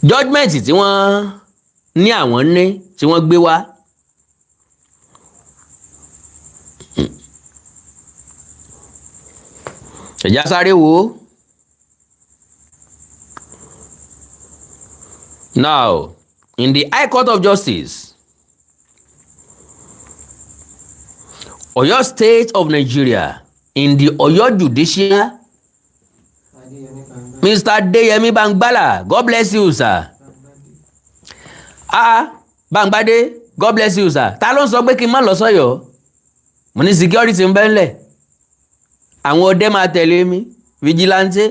Judgement tí wọ́n ní àwọn ní tí wọ́n gbé wá, ẹ̀já sáré wò ó. Now, in the High Court of Justice, Oyo State of Nigeria, in the Oyo Judicial, Mr. Adeyemi Bangbala, God bless you, sir. Ah, Bangbade, God bless you, sir. Ta ló ń sọ pé kí n má lọ sọ́yọ́? Mo ní security ń bẹ ńlẹ̀. Àwọn ọdẹ máa tẹ̀lé mi, vigilante,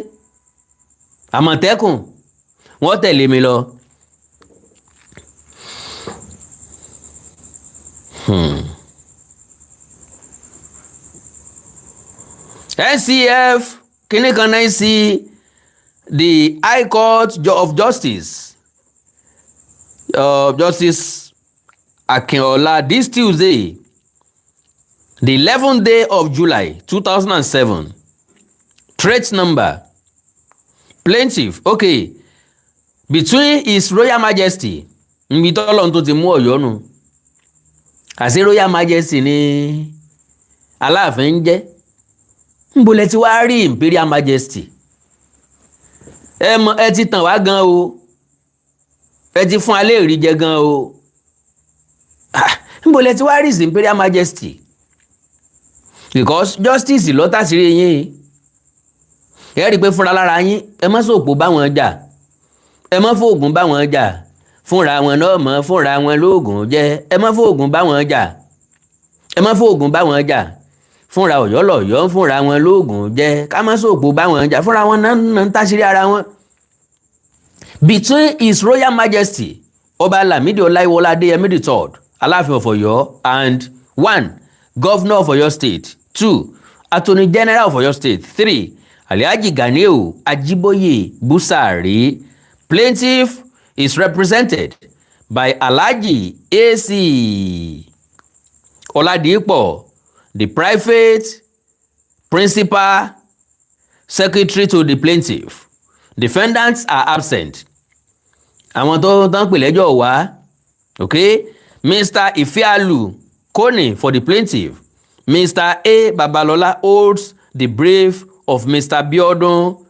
Àmọ̀tẹ́kùn, wọ́n tẹ̀lé mi lọ. NCF kìíní kan náà sí the High Court of Justice, Justice Akinola, this Tuesday, the 11th day of July 2007. Trade number plaintiff, okay, between His Royal Majesty, nbi tọ́lọ́run tó ti mú Ọ̀yọ́ nù, àti Royal Majesty ní Aláàfin ń jẹ́. Níbo lẹ ti wá rí Imperial Majesty? Ẹ mọ ẹ ti tàn wá gan o, ẹ ti fún alẹ́ ìrí jẹ gan o. Ah, níbo lẹ ti wá rí Imperial Majesty? Because justice lọ́tàsírí yín. Ẹ rí i pé fúnra lára yín, ẹ má sòpò báwọn jà, ẹ má fóògùn báwọn jà, fúnra wọn náà mọ̀ fúnra wọn lóògùn jẹ. Ẹ má fóògùn báwọn jà, ẹ má fóògùn báwọn jà, fúnra Ọ̀yọ́ lọ̀yọ́ fúnra wọn lóògùn jẹ. Ká má sòpò báwọn jà, fúnra wọn náà ń táṣírí ara wọn. Between His Royal Majesty Ọba Lamidi Ọláyíwọlá Adéyẹmí the Third, Aláàfin of Ọ̀yọ́, and one, Governor of Ọ̀yọ́ State, two, Attorney General of Ọ̀yọ́ State, three, Alhaji Ganiu Ajiboye Busari. Plaintiff is represented by Alhaji A.C. Oladipo, the private principal secretary to the plaintiff. Defendants are absent. Àwọn tó tán pè lẹ́jọ́ wá. Okay, Mr. Ifealu Koni for the plaintiff. Mr. A. Babalola holds the brief of Mr. Biodun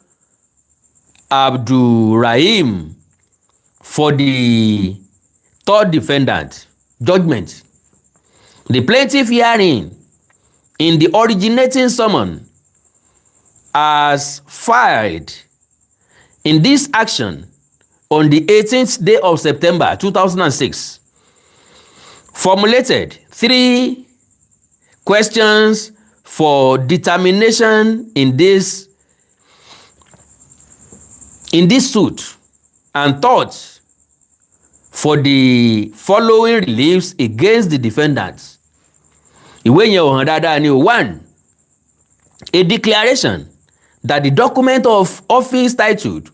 Abdulrahim for the third defendant. Judgment. The plaintiff herein, in the originating summon as filed in this action on the 18th day of September 2006, formulated three questions for determination in this suit and thought for the following reliefs against the defendants. Ìwé yẹn ò hàn dáadáa ni o. One, a declaration that the document of office titled,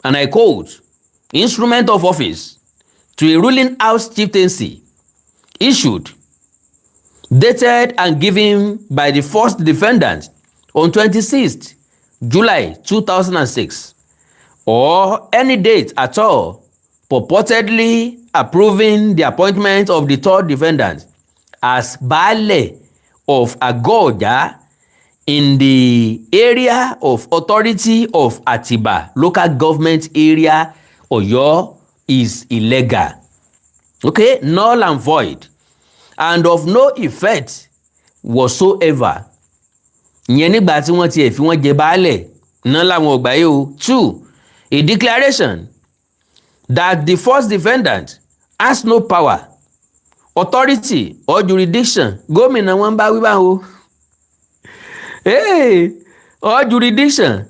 and I quote, "Instrument of Office to a Ruling House Chieftaincy", issued, dated and given by the first defendant on 26th July 2006, or any date at all, purportedly approving the appointment of the third defendant as Baale of Agoja in the area of authority of Atiba Local Government Area, Oyo, is illegal, okay, null and void, and of no effect whatsoever. Ìyẹn nígbà tí wọ́n tiẹ̀ fi wọ́n jẹ baálẹ̀ náà làwọn ọgbà yìí o. Two, a declaration that the first defendant has no power, authority or jurisdiction, gómìnà wọn bá wí báwo, hey, or jurisdiction.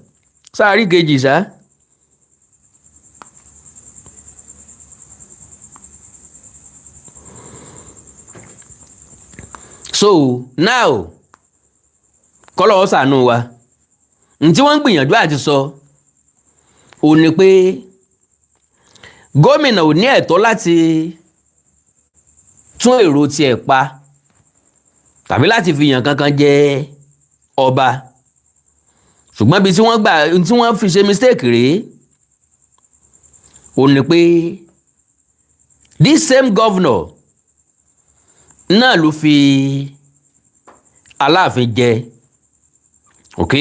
Sáà kejì sá. So now, kọ́lọ́ ṣàánú wa. N tí wọ́n ń gbìyànjú àti sọ ò ní pé gómìnà ò ní ẹ̀tọ́ láti tún èrò tiẹ̀ pa tàbí láti fi yàn kankan jẹ ọba. Ṣùgbọ́n ibi tí wọ́n gbà tí wọ́n fi ṣe mistake rèé. Ó ní pé this same governor náà ló fi Aláàfin jẹ. Ok,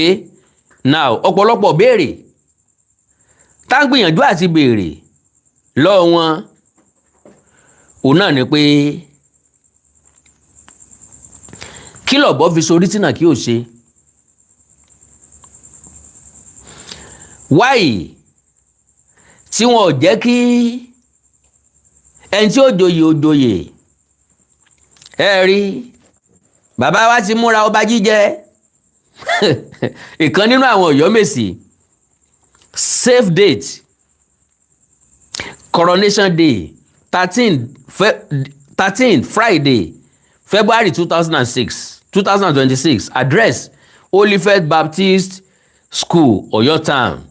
now, ọ̀pọ̀lọpọ̀ béèrè tá ń gbìyànjú àti béèrè lọ́wọ́ wọn, òun náà ni pé kí lọ̀bọ fi sorí tí nàkí ò ṣe? Wáyì tí wọn ò jẹ́ kí ẹni tí ó joyè ó joyè? Ẹ rí bàbá wa ti múra ọba jíjẹ. Ìkan nínú àwọn Ọ̀yọ́mèsì save date, coronation day, 13 Friday, February 2006, 2026, address, Olifed Baptist School, Oyo Town,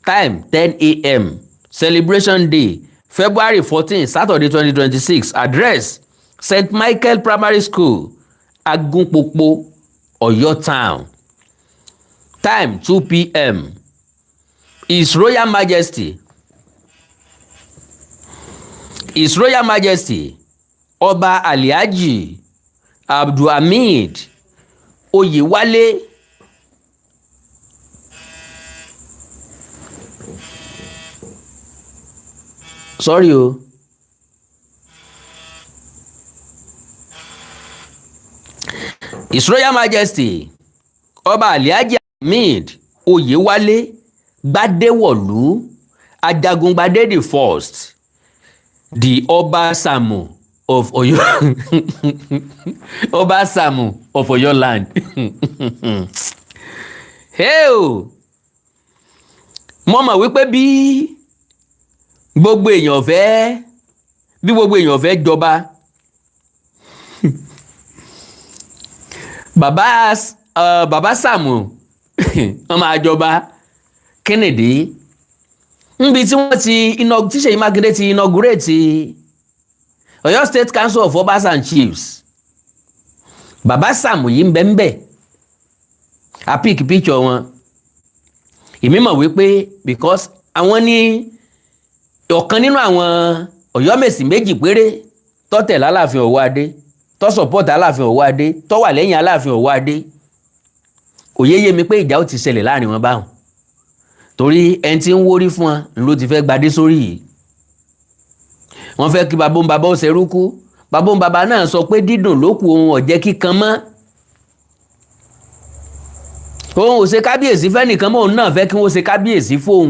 time 10 a.m. Celebration day, February 14, Saturday, 2026, address, St Michael Primary School, Agunpopo, Oyo Town, time 2 p.m. His Royal Majesty Ọba Alhaji Abdulhamid Oyewale sorry o, His Royal Majesty Ọba Alhaji Hamid Oyewale Gbadewọ̀lú Ajagungbadé the first, the Ọba Sàámú of Ọ̀yọ́, Ọba Sàámú of Ọ̀yọ́ land. Hey o, mo mọ̀ wípé bí gbogbo èèyàn fẹ́ jọba, bàbá Sàámú wọ́n máa jọba. Kennedy níbi tí wọ́n ti tí Ṣèyí Mákindé ti inaugurate Ọ̀yọ́ State Council of Obas and Chiefs, bàbá Sàámú yìí ń bẹ ń bẹ. A pick picture wọn. Èmi mọ̀ wípé because àwọn ní ọ̀kan nínú àwọn Ọ̀yọ́mèsì méjì péré tó tẹ̀lé Aláàfin Ọ̀wọ́adé, tó support Aláàfin Ọ̀wọ́adé, tó wà lẹ́yìn Aláàfin Ọ̀wọ́adé. Òye yé mi pé ìjà ó ti ṣẹlẹ̀ láàrin wọn báwọn, torí ẹni tí ń wórí fún wọn ló ti fẹ́ gbadé sórí yìí. Wọ́n fẹ́ kí babó ń babá ó ṣerú kú. Babó ń babá náà sọ pé dídùn ló kù, òun ọ̀jẹ́ kíkan mọ́, òun ò ṣe kábíyèsí fẹ́nìkan mọ́, òun náà fẹ́ kí wọ́n ṣe kábíyèsí fóun.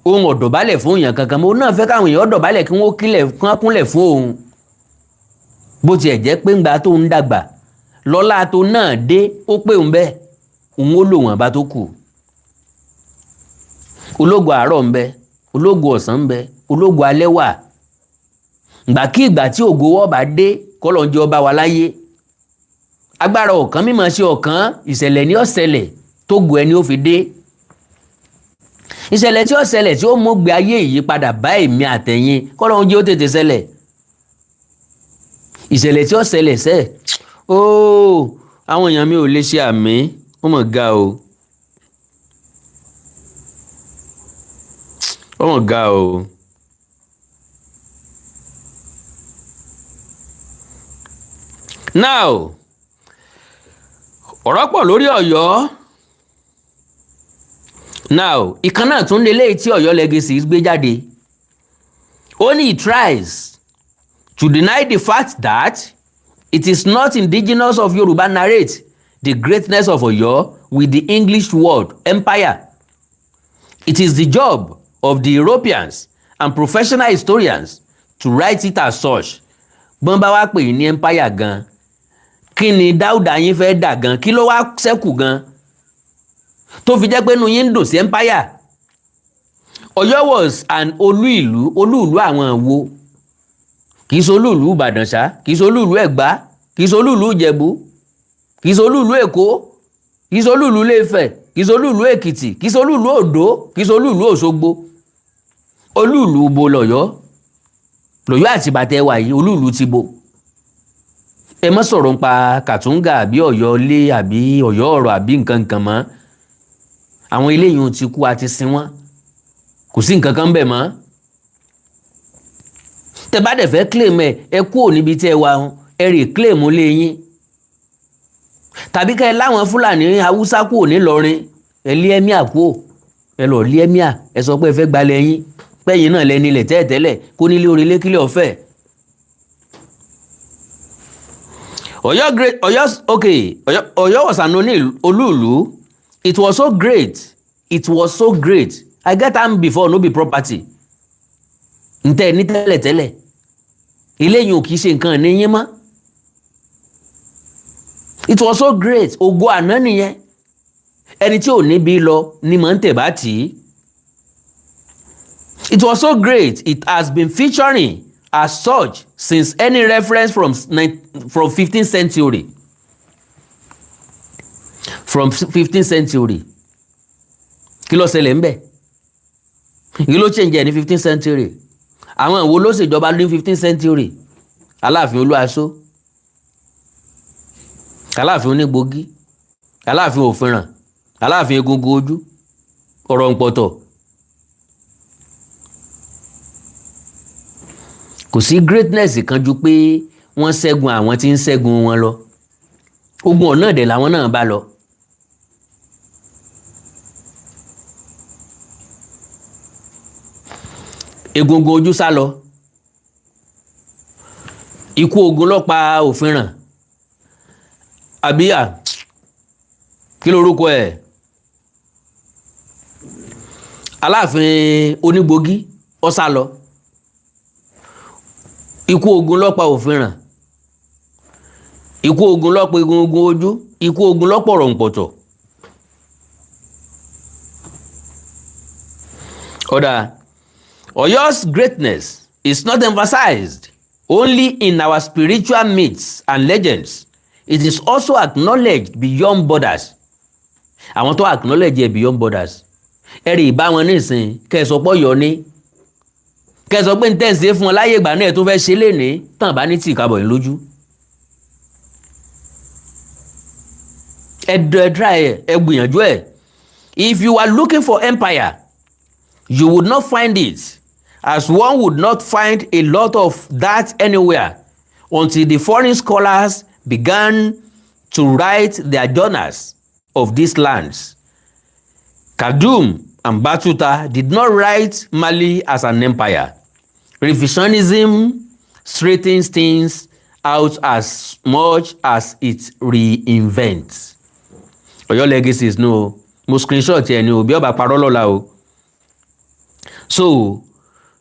Òun ò dọ̀bálẹ̀ fún èèyàn kankan mọ́, òun náà fẹ́ káwọn èèyàn dọ̀bálẹ̀, kí wọ́n kílẹ̀, kí wọ́n kúnlẹ̀ fún òun. Bó tiẹ̀ jẹ́ pé ńgbà tó ń dàgbà lọ́lá tó náà dé, ó pé òun bẹ́ẹ̀, òun ó lò wọ́n bá tó kù. Ológun àárọ̀ ń bẹ, ológun ọ̀sán ń bẹ, ológun alẹ́ wà. Ìgbà kí ìgbà tí ògo wọ́ bá dé, kọ́lọ̀ ń jẹ́ ọba wa láyé. Agbára ọ̀kan mímọ̀ ṣe ọ̀kan. Ìṣẹ̀lẹ̀ ní ó ṣẹlẹ̀ tó gun ẹni ó fi dé. Ìṣẹ̀lẹ̀ tí ó ṣẹlẹ̀ tí ó mú gbé ayé ìyípadà bá èmi àtẹ̀yin, kọ́lọ̀ ń jẹ́ ó tètè ṣẹlẹ̀. Ìṣẹ̀lẹ̀ tí ó ṣẹlẹ̀ sẹ́ ooo, àwọn èèyàn mi ò lè ṣe àmì, ó mọ̀ ga o, ó mọ̀ ga o. Now, ọ̀rọ̀ pọ̀ lórí Ọ̀yọ́. Now, ìkan náà tún lélẹ́yìí tí Ọ̀yọ́ Legacy gbé jáde. Ó ní he tries to deny the fact that it is not indigenous of Yoruba narrate the greatness of Ọ̀yọ́ with the English word empire. It is the job of the Europeans and professional historians to write it as such. Bọ́n bá wá pè é ní empire gan, kí ni Dáúdà yín fẹ́ dà gan? Kí ló wá ṣẹ́kù gan tó fi jẹ́ pé inú yín ń dùn sí empire? Ọ̀yọ́ was an olú ìlú. Olú ìlú àwọn wo? Kì í ṣe olú ìlú Ìbàdàn ṣá, kì í ṣe olú ìlú Ẹ̀gbá, kì í ṣe olú ìlú Ìjẹ̀bú, kì í ṣe olú ìlú Èkó, kì í ṣe olú ìlú Ilé-Ifẹ̀, kì í ṣe olú ìlú Èkìtì, kì í ṣe olú ìlú Oǹdó, kì í ṣe olú ìlú Òṣogbo. Olú ìlú bo lọ̀yọ́? Lọ̀yọ́ àti bàtẹ́ wà yìí, olú ìlú ti bo? Ẹ má sọ̀rọ̀ nípa Kàtúngà àbí Ọ̀yọ́ ilé àbí Ọ̀yọ́ ọ̀rọ̀ àbí nǹkan nǹkan mọ́. Àwọn eléyìí ti kú, àti sin wọ́n, kò sí nǹkan kan bẹ̀ mọ́. Tẹ bá dẹ̀ fẹ́ claim ẹ, ẹ kúrò níbi tí ẹ wà hàn, ẹ rè claim lé yín, tàbí kẹ́ ẹ láwọn Fúlàní Haúsá kúrò nílọrin, ẹ lé emir kúrò, ẹ lọ lé emir, ẹ sọ pé ẹ fẹ́ gbalẹ̀ yín, pẹ́yìn náà lẹ́ni ilẹ̀ tẹ́ẹ̀tẹ́lẹ̀ kó nílé orílẹ̀ kílẹ̀ ọ̀fẹ́. Ọ̀yọ́ great Ọ̀yọ́, okay, Ọ̀yọ́ was an olúùlú. It was so great, it was so great. I get am before, no be property. Ntẹ́ ní tẹ́lẹ̀tẹ́lẹ̀, eléyìí ò kìí ṣe nǹkan ní yín mọ́. It was so great. Ògo àná nìyẹn. Ẹni tí ò níbi lọ ni mò ń tẹ̀ bá tì í. It was so great, it has been featuring as such since any reference from 15th century. From 15th century, kí ló ṣẹlẹ̀ ńbẹ̀? Kí ló change ẹ̀ ní 15th century? Àwọn ìwo ló ṣèjọba ní 15th century? Aláàfin Olúaṣó, Aláàfin Onígbògí, Aláàfin Òfinràn, Aláàfin Egungun Ojú, ọ̀rọ̀ ǹpọ̀tọ̀. Kò sí greatness kan ju pé wọ́n ṣẹ́gun àwọn tí ń ṣẹ́gun wọn lọ. Ogun ọ̀nà dẹ̀ làwọn náà bá lọ. Egungun Ojú sá lọ, ikú ogun ló pa Òfinràn. Àbíyà, kí lorúkọ ẹ̀? Aláàfin Onígbògí ó sá lọ, ikú ogun ló pa Òfinràn, ikú ogun ló pa Egungun Ojú, ikú ogun ló pọ̀rọ̀ ǹpọ̀tọ̀. Ọ̀dà, Ọ̀yọ́'s greatness is not emphasized only in our spiritual myths and legends. It is also acknowledged beyond borders. Àwọn tó acknowledge ẹ beyond borders, ẹ rí ìbá wọn nísìn kẹsàn pọ̀ yọ ní kẹsàn pé ń tẹ̀sí fún ọ láyé ìgbà náà tó fẹ́ ṣe lénìí tàn bá ní tì kábọ̀ yín lójú. Ẹ dẹ̀ try ẹ, ẹ gbìyànjú ẹ. If you are looking for empire, you would not find it, as one would not find a lot of that anywhere until the foreign scholars began to write their journals of these lands. Kadum and Batuta did not write Mali as an empire. Revisionism straightens things out as much as it reinvents. Ọ̀yọ́ legacies no, mo screenshot ẹ̀ ní o, bí ọba parọ́ lọ́la o. So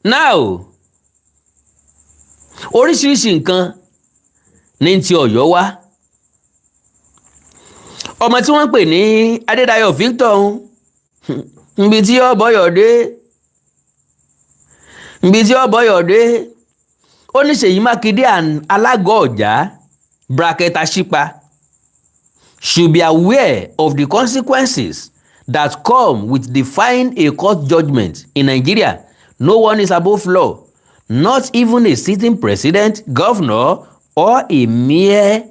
now, oríṣiríṣi nǹkan ní ti Ọ̀yọ́ wá. Ọmọ tí wọ́n ń pè ní Adédayọ̀ Victor nbi tí ó bọ́yọ̀ dé, nbi tí ó bọ́yọ̀ dé, ó ní Ṣèyí Mákindé and Alágọ̀ Ọ̀já bracket Aṣípa should be aware of the consequences that come with defying a court judgment in Nigeria. No one is above law, not even a sitting president, governor, or a mere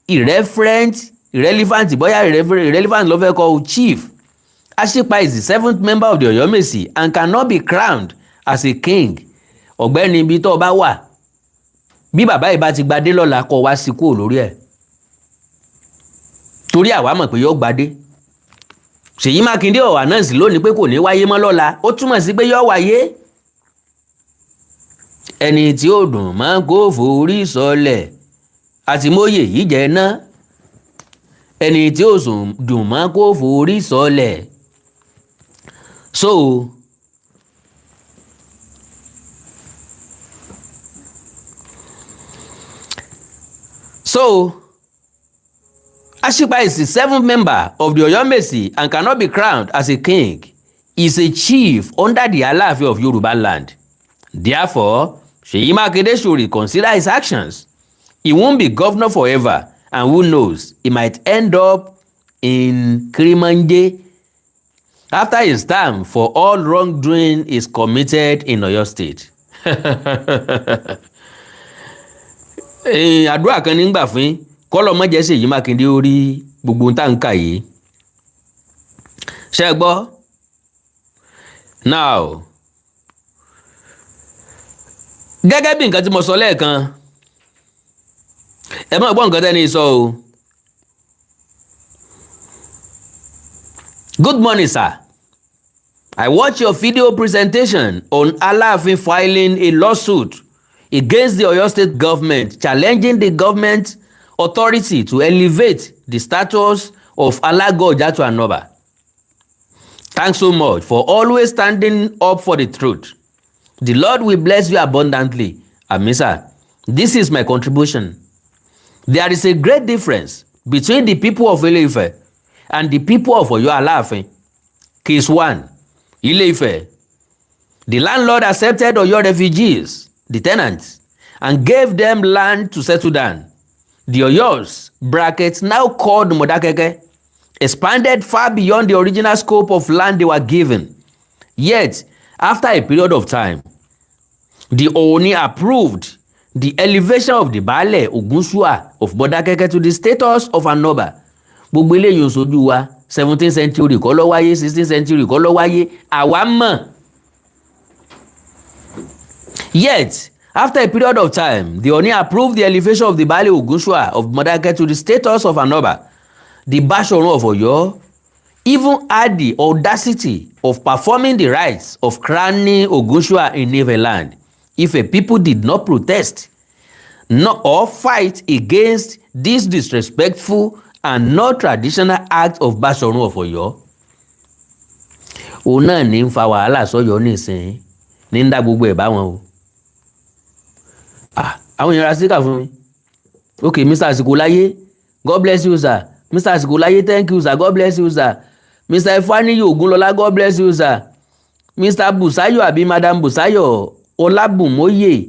irreverent, irrelevant, bóyá irrelevant ló fẹ́ kọ́, chief. Aṣípa is the seventh member of the Ọ̀yọ́mèsì and cannot be crowned as a king. Ọ̀gbẹ́ni, ibi tó o bá wà, bí bàbá yìí bá ti gbadé lọ́la, kó wá sí kúrò lórí ẹ̀, torí àwa mọ̀ pé yóò gbadé. Ṣèyí Mákindé ọ̀ announce lónìí pé kò ní wáyé mọ́ lọ́la, ó túmọ̀ sí pé yóò wáyé. Ẹni tí ó dùn máa kó forí sọlẹ̀ àti mòye yìí jẹ́ ná. Ẹni tí ó dùn máa kó forí sọlẹ̀. So Ashipa is the seventh member of the Oyomesi and cannot be crowned as a king. He is a chief under the Alaafin of Yoruba land. Therefore, Seyi Makinde should reconsider his actions. He won't be governor forever, and who knows, he might end up in Kirimanje after his term for all wrongdoing is committed in Oyo State. Àdúrà kan nígbà fún kọ́lọ̀ mọ́jẹ́ Ṣèyí Mákindé ó rí gbogbo ohun tá à ń kà yìí. Ṣé ẹ gbọ́? Now, Gẹ́gẹ́ bí nǹkan tí mo sọ lẹ́ẹ̀kan, ẹ má gbọ́ nǹkan tẹ́ni sọ o. Good morning, sir. I watched your video presentation on Alaafin filing a lawsuit against the Oyo State government, challenging the government authority to elevate the status of Alago-Oja to an Oba. Thanks so much for always standing up for the truth. The Lord will bless you abundantly. Amisa, this is my contribution. There is a great difference between the people of Ile-Ife and the people of Oyo Alaafin. Case 1. Ile-Ife. The landlord accepted Oyo refugees, the tenants, and gave them land to settle down. The Oyos, brackets, now called Modakeke, expanded far beyond the original scope of land they were given. Yet, after a period of time, the Ooni approved the elevation of the Baale Ogunsua of Modakeke to the status of an Oba. Gbogbo eléyìí ò sojú wa. 17th century kọ́ ló wáyé, 16th century kọ́ ló wáyé, àwa mọ̀. Yet, after a period of time, the Ooni approved the elevation of the Baale Ogunsua of Modakeke to the status of an Oba. The Bashorun of Oyo even had the audacity of performing the rites of crowning Ogunsua in Ife land if a people did not protest not, or fight against this disrespectful and not traditional act of Bashorun of Oyo. Òun náà ní ń fa wàhálà sọ́yọ́ nísìnyí, ní ń dá gbogbo ẹ̀ báwọn o. Ah, àwọn èèyàn ra sticker fún mi. Ok, Mr. Asikolaye, God bless you, sir. Mr. Asikolaye, thank you, sir. God bless you, sir. Mr. Ifaniyi Ogunlọlá, God bless you, sir. Mr. Busayo àbí Madam Busayo Ọlábùmóyè,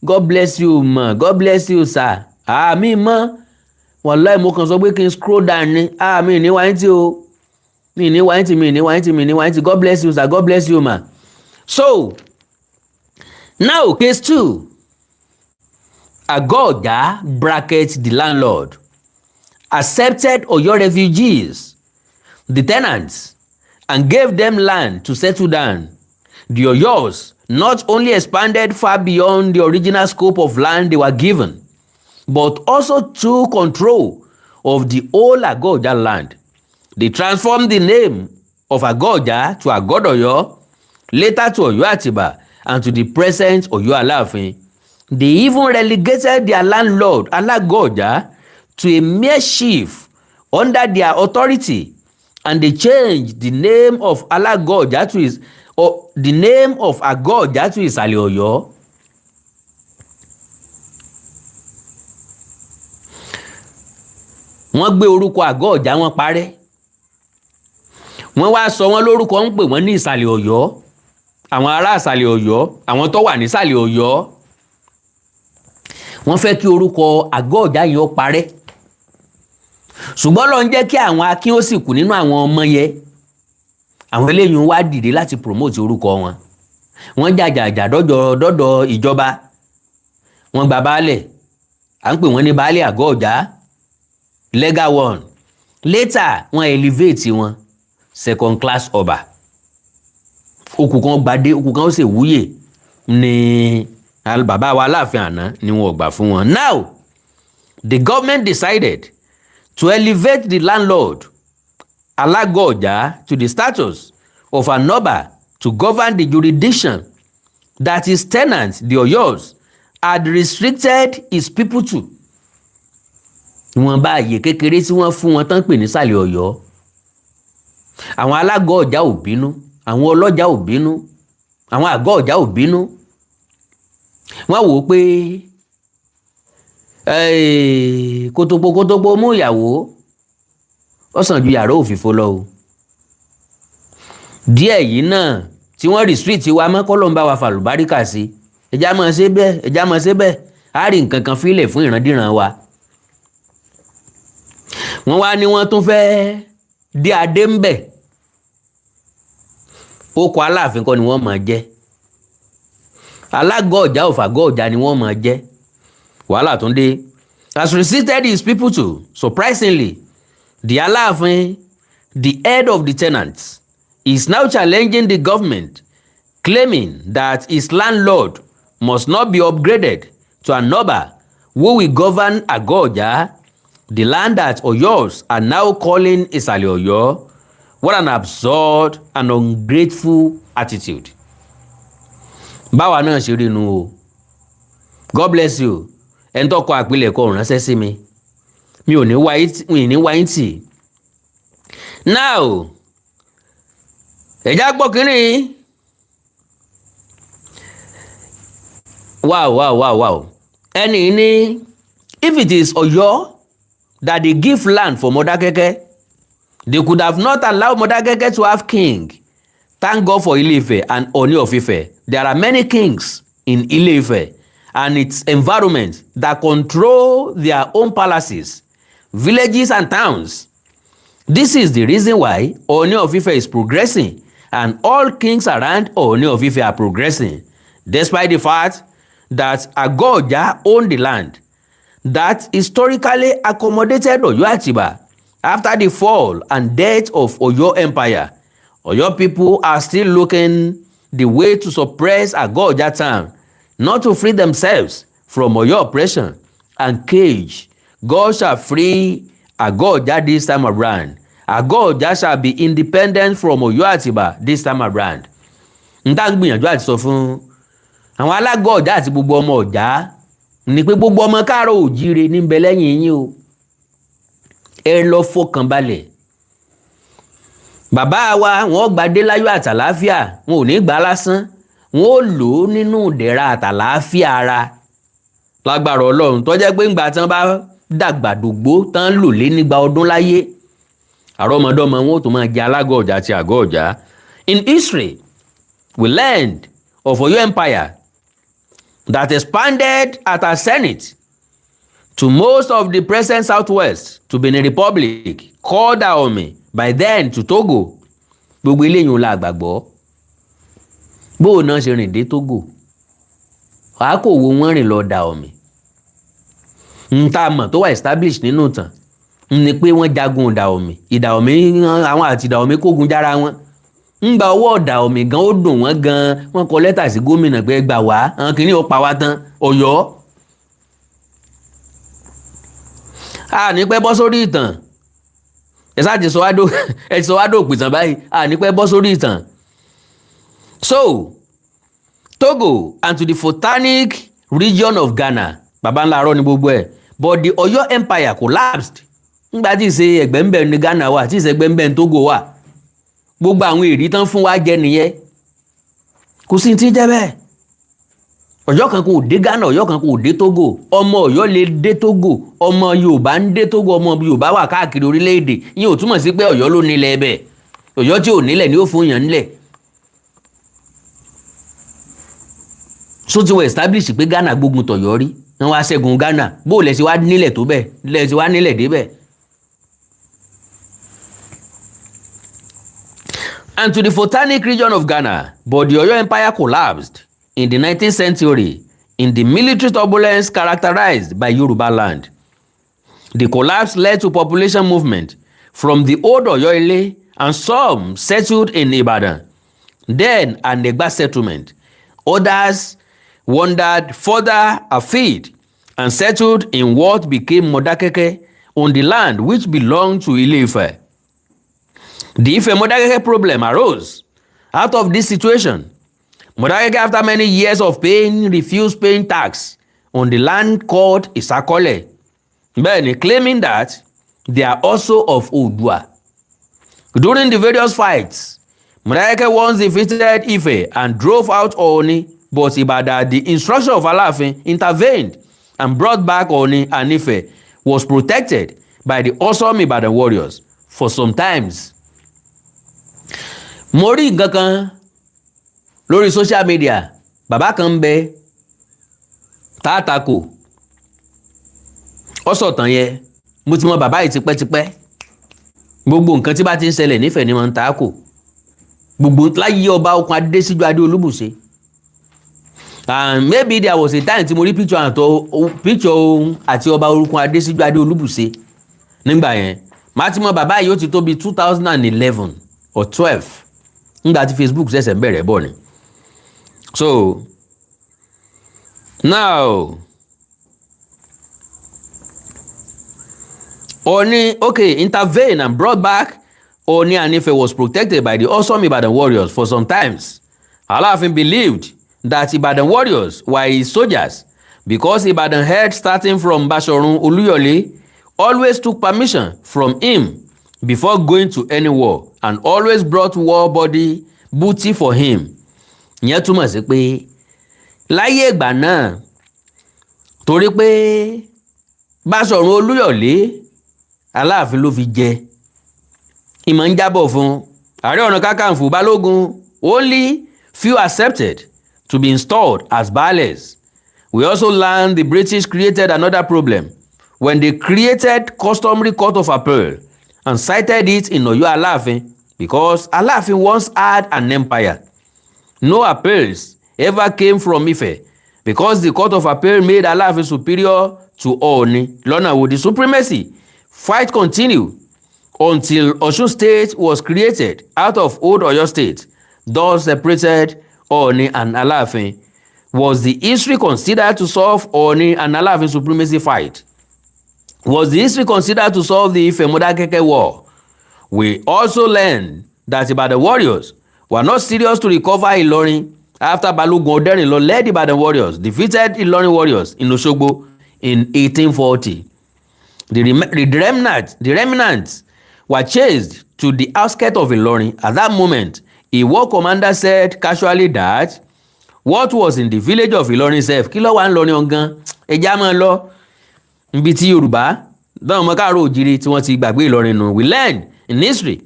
God bless you ma, God bless you, sir. Àmì mọ́, wàláì, mo kàn sọ pé kí n scroll down ni. Àmì ní wáyé tí o mi ní wáyé tí mi ní wáyé tí mi ní wáyé tí. God bless you, sir. God bless you, ma. So now, case two. Àgọ́-Ọ̀já, bracket, the landlord, accepted Oyo refugees, the tenants, and gave them land to settle down. The Oyos not only expanded far beyond the original scope of land they were given, but also took control of the whole Àgọ́-Ọ̀já land. They transformed the name of Àgọ́-Ọ̀já to Àgọ́dọ̀yọ́, later to Ọ̀yọ́ Àtìbà, and to the present Ọ̀yọ́ Aláàfin. They even relegated their landlord, Alágọ̀-Ọ̀já, to a mere chief under their authority, and they changed the name of Alágọ̀-Ọ̀já to his or the name of Àgọ́-Ọ̀já to Ìsàlẹ̀ Ọ̀yọ́. Wọ́n gbé orúkọ Àgọ́-Ọ̀já, wọn parẹ́, wọ́n wá sọ wọ́n lórúkọ, ń pè wọ́n ní Ìsàlẹ̀ Ọ̀yọ́. Àwọn ará Ìsàlẹ̀ Ọ̀yọ́, àwọn tó wà nísàlẹ̀ Ọ̀yọ́, wọ́n fẹ́ kí orúkọ Àgọ́-Ọ̀já yẹn ó parẹ́, ṣùgbọ́n ló ń jẹ́ kí àwọn akin ó sì kù nínú àwọn ọmọ yẹn. Àwọn eléyìí wá dìde láti promote orúkọ wọn. Wọ́n jàjàjà dọ́jọ́ dọ́dọ̀ ìjọba, wọ́n gba baálẹ̀, à ń pè wọ́n ní baálẹ̀ Àgọ́-Ọ̀já, legal one. Later, wọ́n elevate wọn second class ọba. Okùn kan gbadé, okùn kan ó sì wúyè ní bàbá wa Aláàfin àná ni wọn ò gbà fún wọn. Now the government decided to elevate the landlord Alágọ̀-Ọ̀já to the status of an Oba to govern the jurisdiction that his tenants, the Oyos, had restricted his people to. Ìwọ̀nba àyè kékeré tí wọ́n fún wọn tán pè nísàlẹ̀ Ọ̀yọ́. Àwọn alágọ̀ ọ̀já ò bínú, àwọn ọlọ́jà ò bínú, àwọn àgọ́ ọ̀já ò bínú. Wọ́n wò ó pé kótópó kótópó mú ìyàwó, ó sàn ju yàrá òfìfo lọ o. Díẹ̀ yìí náà tí wọ́n restrict wa mọ́, kọ́ ló ń bá wa fàlùbáríkà sí. Ẹja máa ṣe bẹ́ẹ̀, ẹja máa ṣe bẹ́ẹ̀, á rí nǹkan kan fílẹ̀ fún ìrandíran wa. Wọ́n wá ní wọ́n tún fẹ́ẹ́ dé adé ń bẹ̀. Ó kọ Aláàfin kọ́ ni wọ́n máa jẹ́, alágọ̀ ọ̀já òfàgọ́ ọ̀já ni wọ́n máa jẹ́. Wàhálà tún dé. Has resisted his people to. Surprisingly, the Aláàfin, the head of the tenants, is now challenging the government, claiming that his landlord must not be upgraded to an Oba who will govern Ago Oja, the land that Oyos are now calling Isale Oyo. What an absurd and ungrateful attitude. Báwa náà ṣe rí inú o. God bless you. Ẹni tó kọ àpilẹ̀kọ ránṣẹ́ sí mi, mi ò ní wáyé tì. Now, ẹ̀já gbọ́ kínní. Wow. Ẹni ní if it is Ọ̀yọ́ that they give land for Modakeke, they could have not allowed Modakeke to have king. Thank God for Ile-Ife and Ooni of Ife. There are many kings in Ile-Ife and its environment that control their own palaces, villages and towns. This is the reason why Ooni of Ife is progressing and all kings around Ooni of Ife are progressing, despite the fact that Ago Oja owned the land that historically accommodated Oyo Atiba. After the fall and death of Oyo Empire, Oyo people are still looking the way to suppress Ago Oja town, not to free themselves from Oyo oppression and cage. God shall free Ago Oja this time around. Ago Oja shall be independent from Oyo Atiba this time around. N tá ń gbìyànjú àti sọ fún àwọn alágọ̀ ọ̀já àti gbogbo ọmọ ọ̀já ni pé gbogbo ọmọ káàárọ̀ òjíire ní bẹ lẹ́yìn yín o. Ẹ lọ fọkàn balẹ̀. Bàbá wa, wọn gbadé láyọ̀ àtàláfíà, wọn ò ní gbà lásán, wọn ò lò ó nínú ìdẹ̀ra àtàláfíà ara lágbára Ọlọ́run, tó jẹ́ pé ńgbà tí wọ́n bá dàgbà dògbó tán, lò lé nígbà ọdún láyé, àrọ́mọdọ́mọ wọn ò tó máa jẹ alágọ̀ ọ̀jà àti àgọ́ ọ̀jà. In history, we learned of Oyo Empire that expanded at a zenith to most of the present southwest, to Benin Republic, called Dahomey by then, to Togo. Gbogbo eléyìí ń la àgbàgbọ́. Bóò náà ṣe rìn dé Togo, wàá kò wo wọ́n rìn lọ Dahomey. N tá a mọ̀ tó wà establish nínú ìtàn ni pé wọ́n jagun Dahomey, Dahomey, àwọn àti Dahomey kógun jára wọn. Ń gba ọwọ́ Dahomey gan, ó dùn wọ́n gan, wọ́n kọ lẹ́tà sí gómìnà pé gbà wá, àwọn kìíní ó pa wá tán. Ọ̀yọ́ a ní pẹ́ bọ́ sórí ìtàn. Ẹ sáà ti sọ wá dò, ẹ ti sọ wá dò pìtàn báyìí. A ní pẹ́ bọ́ sórí ìtàn. So Togo and to the Voltaic region of Ghana. Baba ńlá arọ ni gbogbo ẹ̀. But the Ọ̀yọ́ Empire collapsed. Ńgbà tí ìṣe ẹgbẹ́ ń bẹ̀ ní Ghana wà, tí ìṣe ẹgbẹ́ ń bẹ̀ ní Togo wà, gbogbo àwọn èrí tán fún wa jẹ nìyẹn. Kò sí ti jẹ́ bẹ́ẹ̀. Ọ̀yọ́ kan kò dé Ghana, Ọ̀yọ́ kan kò dé Togo. Ọmọ Ọ̀yọ́ lè dé Togo, ọmọ Yorùbá ń dé Togo, ọmọ Yorùbá wà káàkiri orílẹ̀-èdè. Yín ò túmọ̀ sí pé Ọ̀yọ́ ló nílẹ̀ ẹbẹ̀. Ọ̀yọ́ tí ò nílẹ̀ ni ó fún yàn nílẹ̀. So ti wọ establish pé Ghana gbógun tọ̀yọ́ rí, wọ́n wá ṣẹ́gun Ghana. Bó lẹ̀ ṣe wá nílẹ̀ tó bẹ́ẹ̀, lẹ̀ ṣe wá nílẹ̀ débẹ̀. And to the Voltaic region of Ghana, but the Oyo Empire collapsed in the 19th century in the military turbulence characterized by Yoruba land. The collapse led to population movement from the old Oyo Ile, and some settled in Ibadan, then an Egba settlement. Others wandered further afield and settled in what became Modakeke on the land which belonged to Ile-Ife. The Ife Modakeke problem arose out of this situation. Modakeke, after many years of pain, refused paying tax on the land called Isakole, bẹ́ẹ̀ni, claiming that they are also of Oodua. During the various fights, Modakeke once defeated Ife and drove out Ooni, but Ibadan, at the instruction of Alaafin, intervened and brought back Ooni, and Ife was protected by the awesome Ibadan warriors for some times. Mo rí nǹkan kan lórí social media. Bàbá kan ń bẹ tààtàkò, ó sọ̀tàn yẹn. Mo ti mọ bàbá yìí tipẹ́tipẹ́. Gbogbo nǹkan tí bá ti ń ṣẹlẹ̀ nífẹ̀ẹ́ ni wọ́n ń ta kò gbogbo láyé ọba Okun Adésíjú Adé Olúbùṣe. And maybe there was a time tí mo rí picture àtọ picture òun àti ọba Okun Adésíjú Adé Olúbùṣe nígbà yẹn. Màá ti mọ bàbá yìí, ó ti tó bí 2011 or 12, nígbà tí Facebook ṣẹ̀ṣẹ̀ ń bẹ̀rẹ̀ bọ̀ ni. So Now, Oni, okay, intervened and brought back Oni, and Ife was protected by the awesome Ibadan warriors for some times. Alaafin believed that Ibadan warriors were his soldiers because Ibadan head, starting from Bashorun Oluyole, always took permission from him before going to any war and always brought war body booty for him. Ìyẹn túmọ̀ sí pé láyé ìgbà náà, torí pé Báṣọ̀run Olúyọ̀lé, Aláàfin ló fi jẹ, ìmọ̀ ń jábọ̀ fún Ààrẹ Ọ̀nà Kakanfò, Balógun. Only few accepted to be installed as baales. We also learned the British created another problem when they created customary court of appeal and cited it in Ọ̀yọ́ Aláàfin, because Aláàfin once had an empire. No appeals ever came from Ife because the court of appeal made Aláàfin superior to Ọọ̀ni. Lọ́nà wo? The supremacy fight continued until Osun State was created out of old Oyo State, thus separated Ọọ̀ni and Aláàfin. Was the history considered to solve Ọọ̀ni and Aláàfin supremacy fight? Was the history considered to solve the Ife Modakeke war? We also learned that Ibadan warriors were not serious to recover Ilorin after Balogun Oderinlo led Ibadan warriors defeated Ilorin warriors in Osogbo in 1840. The remnants were chased to the outskirts of Ilorin. At that moment, a war commander said casually that what was in the village of Ilorin sef? Kí ló wà ń lọrin ọ̀gán? Ẹja máa lọ níbi tí Yorùbá dáhùn ọmọ káàárọ̀ òjìrì tí wọ́n ti gbàgbé Ìlọrin nù. We learned in history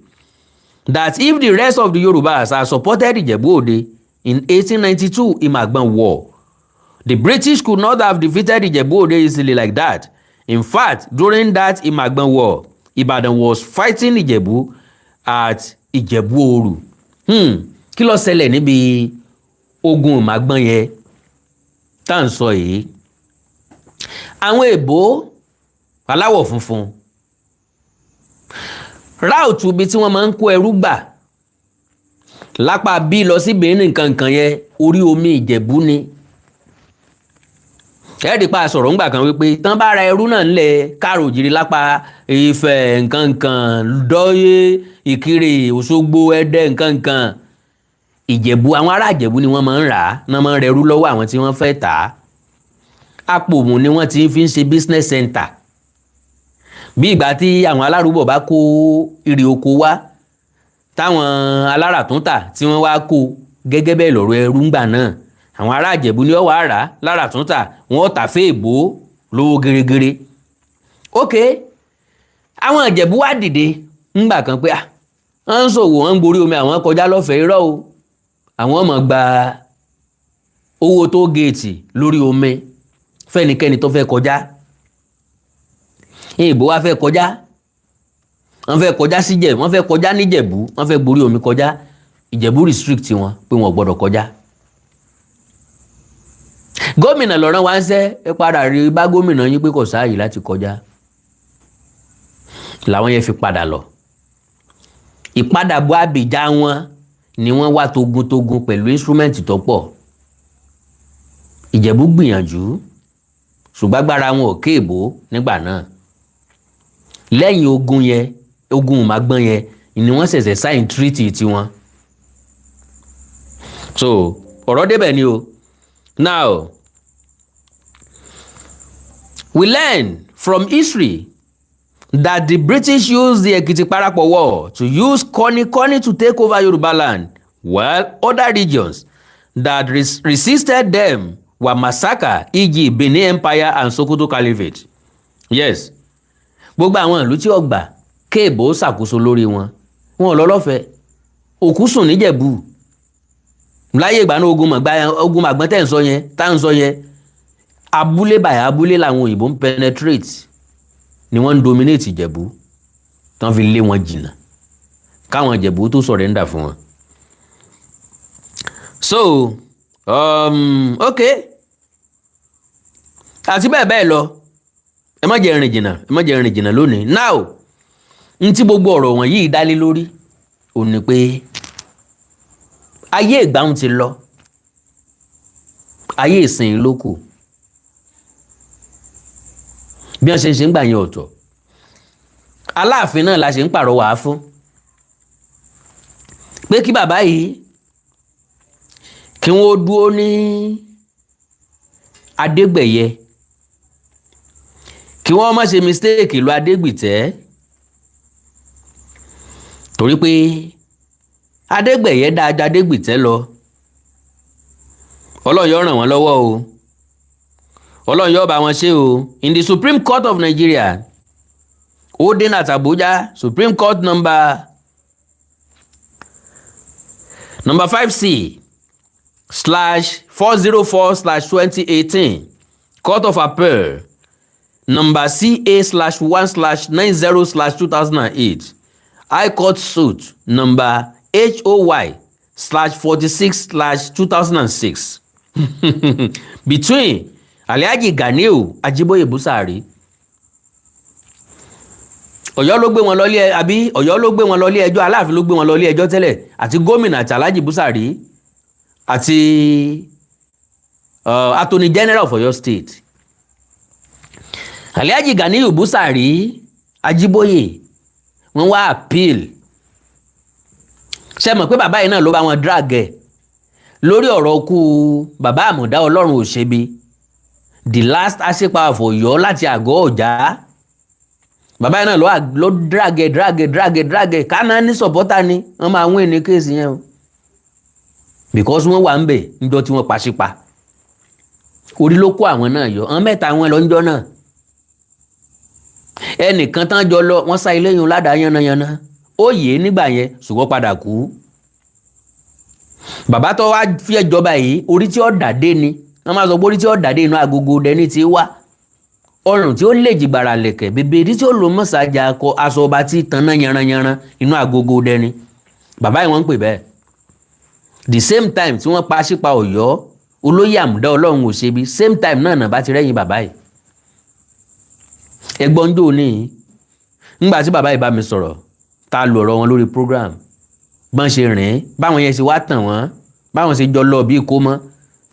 that if the rest of the Yorubas had supported Ijebu Ode in 1892 Imagbon War, the British could not have defeated Ijebu Ode easily like that. In fact, during that Imagbon War, Ibadan was fighting Ijebu at Ijebu Oru. Kí ló ṣẹlẹ̀ níbi ogun Ìmàgbọ́n yẹn tá à ń sọ yìí? Àwọn èèbó aláwọ̀ funfun, route ibi tí wọ́n máa ń kó ẹrú gbà lápá bí lọ sí Benin nǹkan yẹn, orí omi Ìjẹ̀bú ni. Ẹ̀ẹ́dì pa sọ̀rọ̀ ńgbà kan wípé tán bá ra ẹrú náà ńlẹ̀ káàrò òjìrì lápá Ifẹ̀ nǹkankan, Dọ́yé, Ìkirè, Òṣogbo, Ẹdẹ nǹkankan, Ìjẹ̀bú, àwọn ará Ìjẹ̀bú ni wọ́n máa ń rà á náà, máa ń rẹrú lọ́wọ́ àwọn tí wọ́n fẹ́ tà á. Apòmù ni wọ́n ti fi ń ṣe business center, bí ìgbà tí àwọn alárùbọ̀ bá kó irè oko wá, táwọn alára tún tà tí wọ́n wá kó gẹ́gẹ́ bẹ́ẹ̀ lọ́rọ̀ ẹrú ńgbà náà. Àwọn ará Ìjẹ̀bú ni ó wàá rà lára tún tà, wọ́n tà fèèbó lówó gẹ́rẹ́gẹ́rẹ́. Ok, àwọn Ìjẹ̀bú wá dìde ńgbà kan pé à wọ́n ń ṣòwò, wọ́n ń gborí omi, àwọn kọjá lọ́fẹ̀ẹ́. Irọ́ o, àwọn ọmọ gba owó tó géètì lórí omi fẹ́nikẹ́ni tó fẹ́ kọjá. Èèbó wá fẹ́ kọjá, wọ́n fẹ́ kọjá síjẹ̀, wọ́n fẹ́ kọjá níjẹ̀bú, wọ́n fẹ́ gborí omi kọjá. Ìjẹ̀bú restrict wọn pé wọn ò gbọ́dọ̀ kọjá. Gómìnà lọ́rán wá ń sẹ́ ẹ padà rí bá gómìnà yín pé kò sáàyè láti kọjá. Làwọn yẹn fi padà lọ. Ìpadàbọ̀ àbíjà wọn ni wọ́n wá togun-togun pẹ̀lú instrument tó pọ̀. Ìjẹ̀bú gbìyànjú, ṣùgbọ́n agbára wọn ò kéèbó nígbà náà. Lẹ́yìn ogun yẹn, ogun Ìmàgbọ́n yẹn, ni wọ́n ṣẹ̀ṣẹ̀ sign treaty tiwọn. So ọ̀rọ̀ débẹ̀ ni o. Now, we learn from history that the British used the Ekiti Parapọ̀ War to use koni-koni to take over Yoruba land, while other regions that resisted them were massacred, e.g. Benin Empire and Sokoto Caliphate. Yes, gbogbo àwọn ìlú tí ó gbà kéèbó ṣàkóso lórí wọn, wọn ò lọ lọ́fẹ̀ẹ́. Òkú sùn níjẹ̀bú láyé ìgbà náà. Ogun màgbọ́n tẹ̀ ń sọ yẹn, tá ń sọ yẹn, abúlé bàyà abúlé làwọn òyìnbó ń penetrate, ni wọ́n ń dominate Ìjẹ̀bú tán fi lé wọn jìnnà káwọn Ìjẹ̀bú tó surrender fún wọn. So okay, àti bẹ́ẹ̀ bẹ́ẹ̀ lọ. Ẹ má jẹ́ rìn jìnnà, ẹ má jẹ́ rìn jìnnà lónìí. Now, n tí gbogbo ọ̀rọ̀ wọ̀nyí dálé lórí ò ní pé ayé ìgbàhùn ti lọ, ayé ìsìn ló kù. Bí wọ́n ṣe ń ṣe ń gbà yẹn ọ̀tọ̀. Aláàfin náà la ṣe ń pàrọwà fún pé kí bàbá yìí, kí wọ́n dúró ní Adégbẹ̀yẹ, kí wọ́n má ṣe mistake ìlú Adégbìtẹ́, torí pé Adégbẹ̀yẹ dáa ju Adégbìtẹ́ lọ. Ọlọ́run yóò ràn wọ́n lọ́wọ́ o, Ọlọ́run yóò bá wọn ṣe o. In the Supreme Court of Nigeria holding at Abuja, Supreme Court number 5C/404/2018, Court of Appeal number CA/1/90/2008, High Court suit number HOY/46/2006 between Alhaji Ganiu Ajiboye Busari. Ọ̀yọ́ ló gbé wọn lọ ilé, àbí Ọ̀yọ́ ló gbé wọn lọ ilé ẹjọ́? Aláàfin ló gbé wọn lọ ilé ẹjọ́ tẹ́lẹ̀, àti gómìnà àti Alhaji Busari àti Attorney General of Ọ̀yọ́ State. Alhaji Ganiu Busari Ajiboye, wọ́n wá appeal. Ṣe mọ̀ pé bàbá yìí náà ló bá wọn drag ẹ̀ lórí ọ̀rọ̀ ikú bàbá Àmọ̀dá Ọlọ́run Òṣèbí, the last Aṣípa of Ọ̀yọ́ láti Àgọ́ Ọ̀já? Bàbá yìí náà ló drag ẹ̀, drag ẹ̀, drag ẹ̀, drag ẹ̀. Káná ní supporter ni wọ́n máa win ní case yẹn o, because wọ́n wà ń bẹ̀ níjọ́ tí wọ́n pa Ṣípa. Orí ló kó àwọn náà yọ. Àwọn mẹ́ta wọn lọ níjọ́ náà. Ẹnìkan tán jọ lọ, wọ́n sá ilé yun ládàá yánnayànna, ó yè é nígbà yẹn, ṣùgbọ́n padà kú. Bàbá tó wá fi ẹjọba yìí, orí tí ó dàdé ni wọ́n máa sọ pé orí tí ó dàdé, inú agogo dẹni tí wá, ọrùn tí ó lè jìgbàrà lẹ̀kẹ̀ bèbè tí ó lò mọ́sàájà akọ aṣọ ọba tí tanná yanranyanran, inú agogo dẹni. Bàbá yìí, wọ́n ń pè bẹ́ẹ̀. The same time tí wọ́n pa Aṣípa Ọ̀yọ́, olóyè Àmùdá Ọlọ́run ò ṣebi, same time náà bá ti rẹ́yìn bàbá yìí. Ẹgbọ́n jò ní ńgbà tí bàbá yìí bá mi sọ̀rọ̀, tá a lò ọ̀rọ̀ wọn lórí program, bọ́n ṣe rìn, báwọn yẹn ṣe wá tàn wọ́n, báwọn ṣe jọ lọ bí kó mọ́,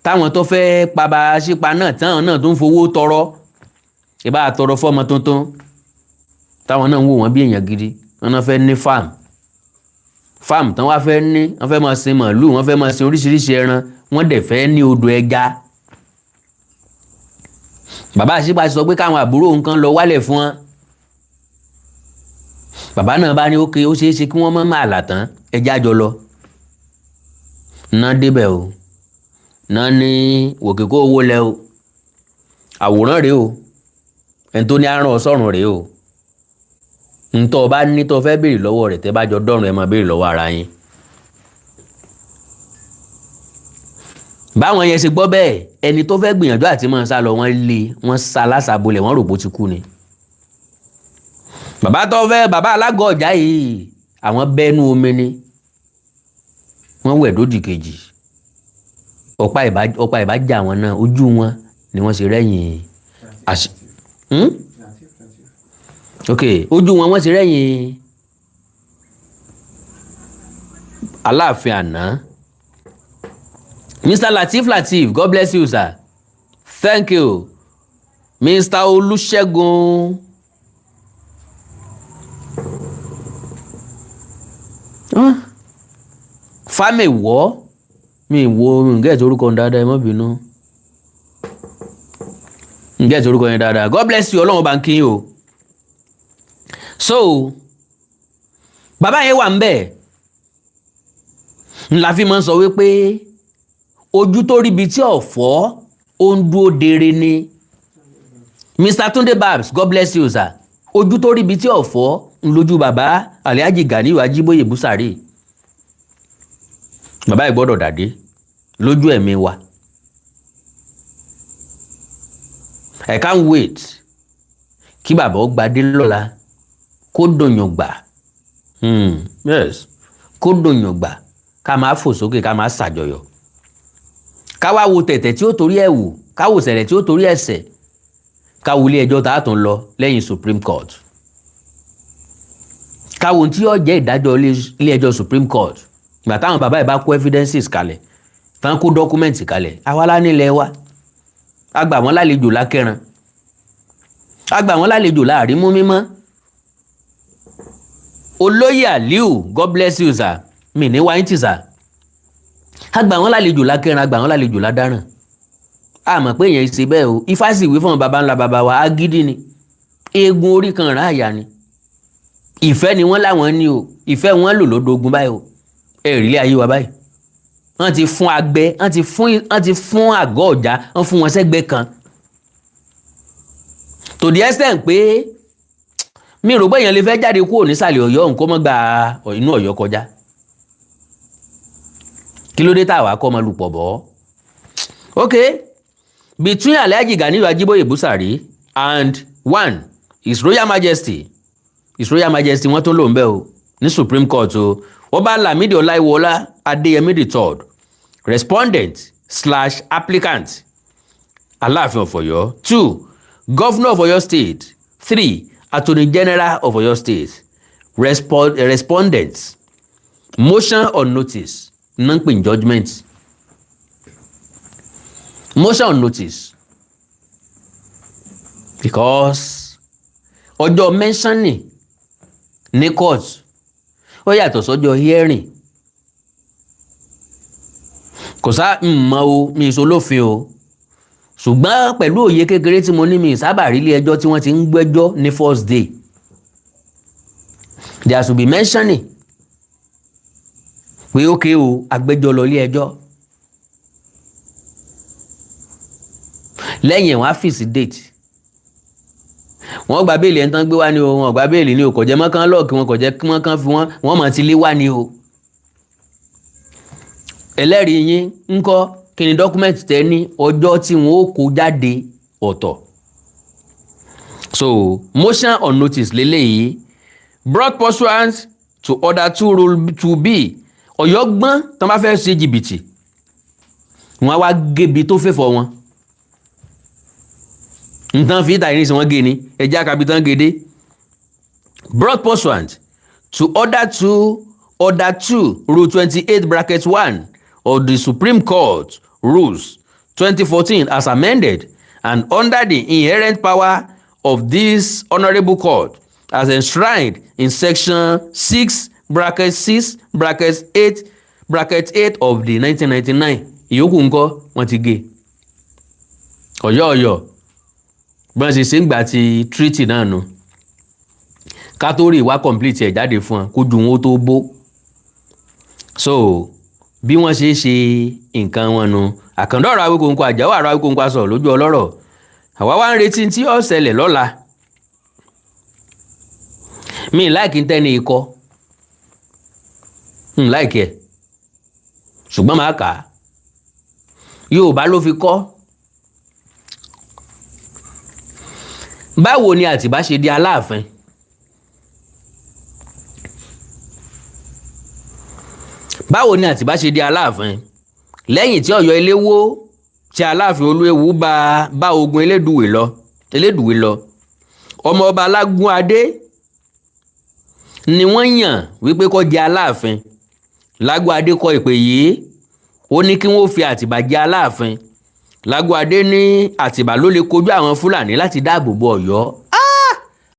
táwọn tó fẹ́ paba Aṣípa náà, táwọn náà tó ń fowó tọrọ, ìbá tọrọ fọ́mọ tuntun, táwọn náà ń wò wọ́n bí èèyàn gidi. Wọn náà fẹ́ ní farm. Farm tán wá fẹ́ ní, wọ́n fẹ́ máa sin màálù, wọ́n fẹ́ máa sin oríṣiríṣi ẹran, wọ́n dẹ̀ fẹ́ ní odò ẹja. Bàbá Àṣípa sọ pé káwọn àbúrò nǹkan lọ wálẹ̀ fún wọn. Bàbá náà bá ní ókè, ó ṣeé ṣe kí wọ́n má máa là tán, ẹja jọ lọ ná débẹ̀ o. Náà ní wòkè kó owó lẹ o, àwòrán rèé o, ẹni tó ní àrùn ọ̀sọ́run rèé o. Ntọ́ ọba ní tó fẹ́ béèrè lọ́wọ́ rẹ̀, tẹ́ bá jọ dọ́rùn, ẹ máa béèrè lọ́wọ́ ara yín. Báwọn yẹn ṣe gbọ́ bẹ́ẹ̀, ẹni tó fẹ́ gbìyànjú àti máa sá lọ, wọ́n lé, wọ́n sá lásàbolẹ̀, wọ́n rò bó ti kú ni. Bàbá tó fẹ́, bàbá alágọ̀ ọ̀já yìí, àwọn bẹ́nu omi ni wọ́n wẹ̀ dódì kejì. Ọ̀pá ìbá jà wọn náà, ojú wọn ni wọ́n ṣe rẹ́yìn àṣì. Ok, ojú wọn wọ́n ṣe rẹ́yìn Aláàfin àná. Mr. Lateef Lateef, God bless you, sir. Thank you. Mr. Olúṣẹ́gun Fámìwọ́, mi wo ǹgẹ́ tí orúkọ dáadáa, ẹ má bínú, ǹgẹ́ tí orúkọ yẹn dáadáa. God bless you. Ọlọ́run bá ń kí yín o. So bàbá yẹn wà ń bẹ̀ ńlá fi máa ń sọ wípé ojú tó ríbi tí ọ̀fọ́ ó ń dúró dere ni. Mr. Tunde Babs, God bless you, sir. Ojú tó ríbi tí ọ̀fọ́ ń lójú bàbá Alhaji Ganiyu Ajíbóyè Búsàrí. Bàbá yìí gbọ́dọ̀ dàdé lójú ẹ̀mí wa. I can't wait kí bàbá ó gbadé lọ́la, kó dòyàn gbà. Yes, kó dòyàn gbà, ká máa fò sókè, ká máa ṣàjọyọ̀, ká wá wo tẹ̀tẹ̀ tí ó torí ẹ̀ wò, ká wò sẹ̀rẹ̀ tí ó torí ẹ̀ sẹ̀, ká wo ilé ẹjọ́ tá a tún lọ lẹ́yìn Supreme Court, ká wo tí yóò jẹ́ ìdájọ́ ilé ẹjọ́ Supreme Court ìgbà táwọn bàbá yìí bá kó evidences kalẹ̀ tán, kó dọ́kúmẹ̀ntì kalẹ̀. Àwa la nílẹ̀ wa, a gbà wọ́n lálejò lákẹ́ran. A gbà wọ́n lálejò láàrin mú mímọ́. Olóyè Aliu, God bless you, sir. Mi ní wáyé tì, sir. A gbà wọ́n lálejò lákẹrin, a gbà wọ́n lálejò ládáràn. A mọ̀ pé èèyàn ṣe bẹ́ẹ̀ o. Ifá sì wí fún baba ńlá baba wa, agídí ni, eegun orí kan ràn àyà ni. Ìfẹ́ ni wọ́n láwọn ní o. Ìfẹ́ wọn lò lódógún báyìí o. Ẹ rí ilé ayé wa báyìí, wọ́n ti fún agbẹ́, wọ́n ti fún àgọ́ ọ̀já, wọ́n fún wọn sẹ́gbẹ́ kan, to the extent pé mi rò pé èèyàn lè fẹ́ jáde kúrò nísàlẹ̀ Ọ̀yọ́ nǹkó mọ́ gba inú Ọ̀yọ́ kọjá. Kí ló dé tá a wá kọ́ ọmọ lùpọ̀ bọ́? Ok, between Alhaji Ganiyu Ajiboye Busari and one His Royal Majesty, His Royal Majesty wọ́n tó lò ń bẹ́ o ní Supreme Court o, Ọba Lamidi Ọláìwọlá Adéyẹmí the third, respondent/applicant, Aláàfin of Ọ̀yọ́; two, Governor of Ọ̀yọ́ State; three, Attorney General of Ọ̀yọ́ State, respondents. Motion on notice náà ń pè ní judgement. Motion on notice, because ọjọ́ mentioning ní court ó yàtọ̀ sọ́jọ́ hearing. Kò sá mọ̀ o, mi ì solófin o, ṣùgbọ́n pẹ̀lú òye kékeré tí mo ní, mi sábà rí ilé ẹjọ́ tí wọ́n ti ń gbẹ́jọ́ ní first day. There should be mentioning pé ókè o, agbẹ́jọ́ lọ ilé ẹjọ́, lẹ́yìn ẹ̀wọ̀n á fix date. Wọ́n gba bail ẹni tán gbé wá ní o, wọ́n gba bail ní o, kò jẹ́ mọ́kàn lock wọn, kò jẹ́ mọ́kàn fi wọ́n, wọ́n mọ̀ ti lé wá ní o. Ẹlẹ́rìí yín ńkọ́? Kí ni document tẹ́ ní? Ọjọ́ tí wọ́n ó kó jáde ọ̀tọ̀. So motion on notice lélẹ́yìí, brought pursuant to order 2 rule 2B. Ọ̀yọ́ gbọ́n, tán bá fẹ́ ṣe jìbìtì, wọ́n á wá gébi tó fẹ́fọ̀ wọn nǹkan fi ìta ìrìnsì wọn gé ni ẹjẹ́ àkàbí tán gédé. Brought pursuant to order 2 rule 28(1) of the Supreme Court Rules 2014 as amended, and under the inherent power of this honourable court as enshrined in section 6(6)(8) (8) of the 1999. Ìyókù ńkọ́? Wọ́n ti gé. Ọ̀yọ́ ọ̀yọ́ bí wọ́n ṣe ṣe ń gbà ti treaty náà nu, ká tó rí ìwá complete ẹ̀ jáde fún wọn kójú wọn ó tó bó. So bí wọ́n ṣe ṣe nǹkan wọn nu. Àkàndá ọ̀rọ̀ Awíkonko, àjáwọ̀ àrò Awíkonko aṣọ lójú ọlọ́rọ̀. Àwa wá ń retí tí ó ṣẹlẹ̀ lọ́la. Mi like tẹ́ni ikọ́ n like ẹ̀, ṣùgbọ́n màá kà á. Yorùbá ló fi kọ́. Báwo ni Àtìbá ṣe di Aláàfin? Báwo ni Àtìbá ṣe di Aláàfin? Lẹ́yìn tí Ọ̀yọ́ ilé wó, tí Aláàfin Olúewu bá ogun Elédùwé lọ, ọmọ ọba Alágúnadé ni wọ́n yàn wípé kó jẹ Aláàfin. Lágúnadé kọ ìpè yìí, ó ní kí wọ́n fi Àtìbá jẹ Aláàfin. Lágúnadé ní Àtìbá ló lè kojú àwọn Fúlàní láti dáàbò bo Ọ̀yọ́.